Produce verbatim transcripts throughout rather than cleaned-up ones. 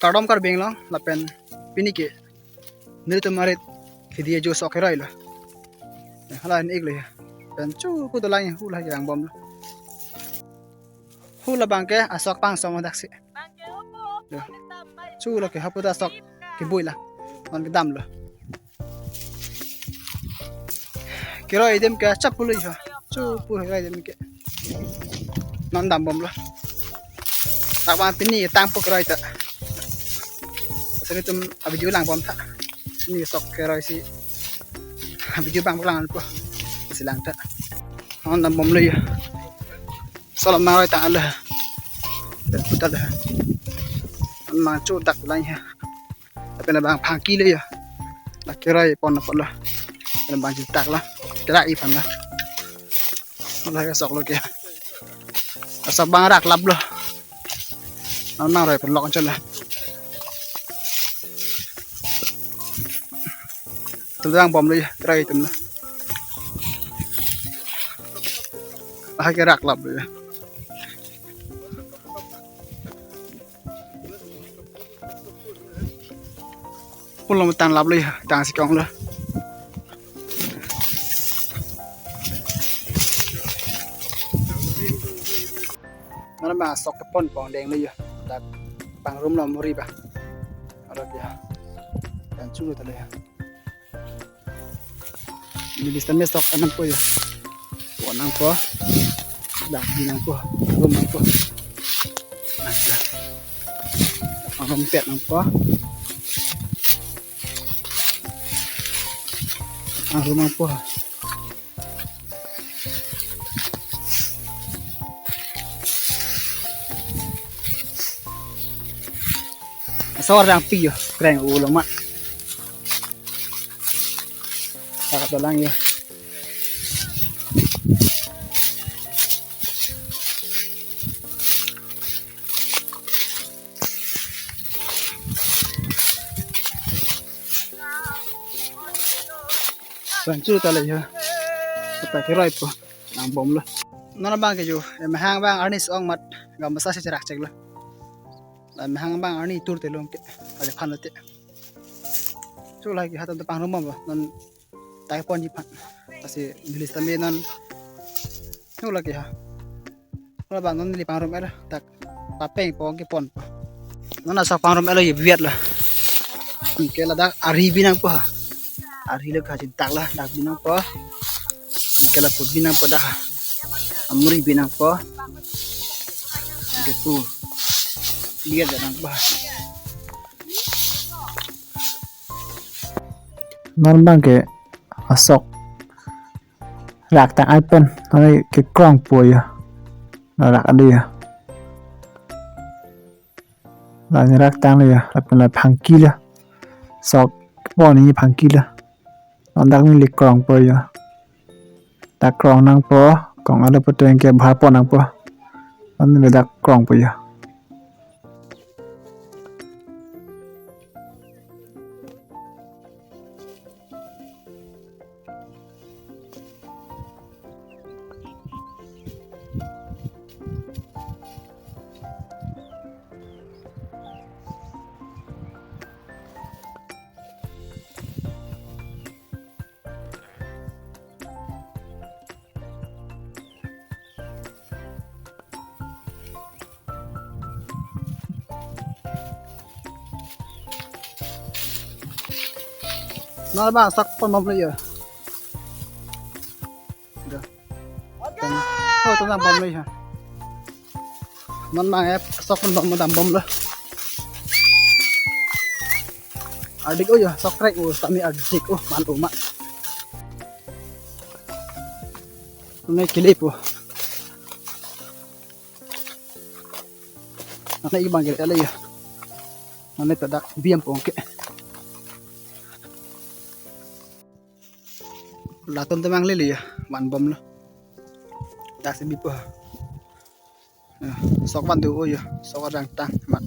kardom karbeng long lapen pini ke nelitum arit kidi ajo sok keroi lo. Hala ne-ik lo ya. Pen chu ku dolang ya, hu la yang bom lo. Hu labang ke asok pang som dak si. Ya. Chu lo ke hapu ta sok kebui la. Non kedam lo. Keroi adim ke chap pului ha. Chu pu keroi adim ke. Non dam bom lo. Tak bang pini tang pu keroi ta. Sini tum a video lang bom ta. Ini sok keroi si. Video bang lang pu. Si lang ta. Non dam bom lo ya. Salam nang roi tang ala. Dan putar la. Mang chu dak lang ya. Tapi na bang phangki le ya. La keroi pon pon la. Na bang chu dak la. Kera i pan la. La ya sok lo ke. Asok bang rak lap lo. Nang nang roi pon lok chon la. Tum dang bom lo ya, keroi tum la. Ah, kerak lap lo ya. Pulo tang lap lo ya, tang si kong lo. Mana ma sok kepon pon deng lo ya. Dak pangrum lo muri ba. Aro ya. Dan chulu tale ya. Neli sitame sok nangpo ya. Pon nangpo. Dak bi nangpo. Rum nangpo. Acha. Rum pet nangpo. Rum nangpo. Asor jang pi yo, kreng u lo ma. Dak dolang yo. Bang chu tale yo. Kata keroi po. Nang bom lo. Non bang ke jo. Em hang bang arni song mat. Gam basa si cherak chek lo. Em hang bang arni tur te long ke. Aja phan lo te. Chu lagi hatan te pangrum bom lo. Non tai pon ji phan. Asi bilis tame non. Chu lagi ha. Hala bang non neli pangrum er dak papeng pon kepon. Non asok pangrum er lo ye biat lo. Ke ladak ari bi nangpo ha. Ari lo kachin tak la dak bi nangpo. Ke lapu bi nangpo dak ha. Amuri bi nangpo. Ke pu. Biat dak nangpo ha. Non bang ke asok rak tang ai pen, non ke krong po yo. La rak adi yo. La ni rak tang lo yo, lapen la phangki lo. Sok pon ni phangki lo. Non dak neli krong po yo. Dak krong nangpo, krong alo puteng ke bhar pon nangpo. Non neli dak krong po yo. Non bang sok pon bom lo yo. Dah. Tum, oh, tum dam bom lo ya. Non bang eh sok pon bom dam bom lo. Ardik oh ya, sok krek oh, sami ardik oh, man oh ma. Ini kilip oh. Ana ibang gele ala ya. Ana pada biam pon ke. Latum temang lele ya, man bom lo. Dak si bipo. Ya, sok van do o ya, sok arang tang mat.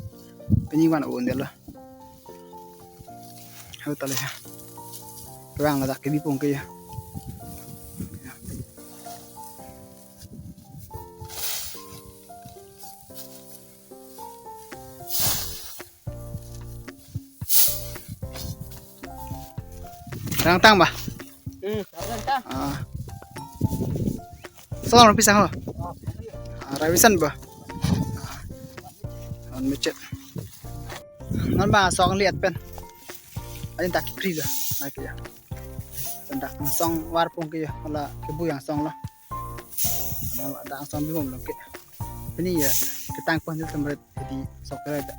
Pini van o ndelo. Hau tale ya. Kevang ladak ke bipo ke ya. Ya. Rangtang ba? Hmm, rangtang. Ah. Song lo pisang lo. Ah, Ravisan ba? Ah. On mechet. Non ba song liat pen. Ayin tak pri lo. Ai ke ya. Sendak song warpung ke ya. Hala kebu yang song lo. Ada song bimom lo ke. Pini ya ketang pon jil temret di sok kere ta.